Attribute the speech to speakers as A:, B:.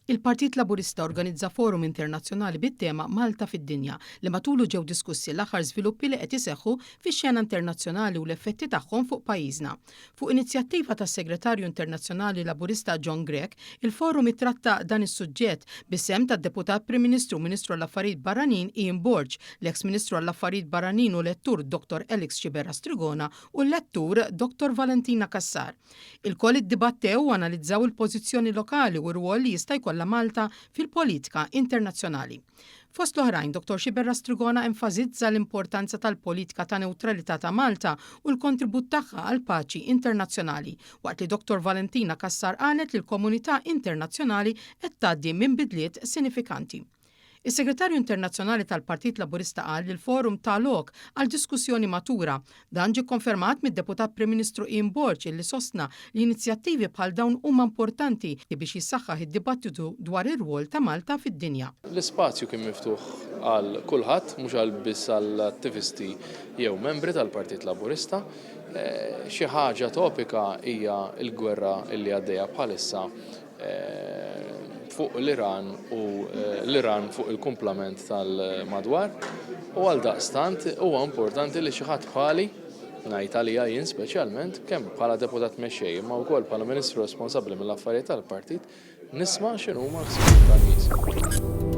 A: Il-Partit Laburista organizza forum internazzjonali bit-tema 'Malta fid-Dinja' li matulu ġew diskussi l-aħħar żviluppi li qed iseħħu fix-xena internazzjonali u l-effetti tagħhom fuq pajjiżna. Fuq inizjattiva tas-Segretarju Internazzjonali Laburista John Grech, il-forum ittratta dan is-suġġett bis-sehem tad-Deputat Prim Ministru u Ministru għall-Affarijiet Barranin Ian Borg, l-eks Ministru għall-Affarijiet Barranin u Lettur Dottor Alex Sciberras Trigona u l-Lettur Dottor Valentina Cassar. Ilkoll iddibattew u analizzaw il-pożizzjoni lokali u r-rwol li jista' jkollha Malta fil-politika internazzjonali. Fost l-oħrajn, Dottor Sciberras Trigona enfasizza l-importanza tal-politika ta' newtralità ta' Malta u l-kontribut tagħha għall-paċi internazzjonali, waqt li Dottor Valentina Cassar qalet li l-komunità internazzjonali qed tgħaddi minn bidliet sinifikanti. Is-Segretarju Internazzjonali tal-Partit Laburista qal li l-forum ta lok għal diskussjoni matura. Dan ġie kkonfermat mid-Deputat Prim Ministru Ian Borg illi sostna li inizjattivi bħal dawn huma importanti biex jissaħħaħ id-dibattitu dwar ir-rwol ta' Malta fid-dinja.
B: L-ispazju kien miftuħ għal kulħadd, mhux għal biss għal attivisti jew membri tal-Partit Laburista. Xi ħaġa topika hija l-gwerra li għaddejja bħalissa fuq l-Iran u l-Iran fuq il-kumplament tal-madwar u għaldaqstant huwa importanti li xi ħadd bħali, ngħid għalija jien speċjalment, kemm bħala deputat mexxej imma wkoll bħala ministru responsabbli mill-affarijiet tal-partit, nisma' x'inhuma l-ħsibijiet tan-nies.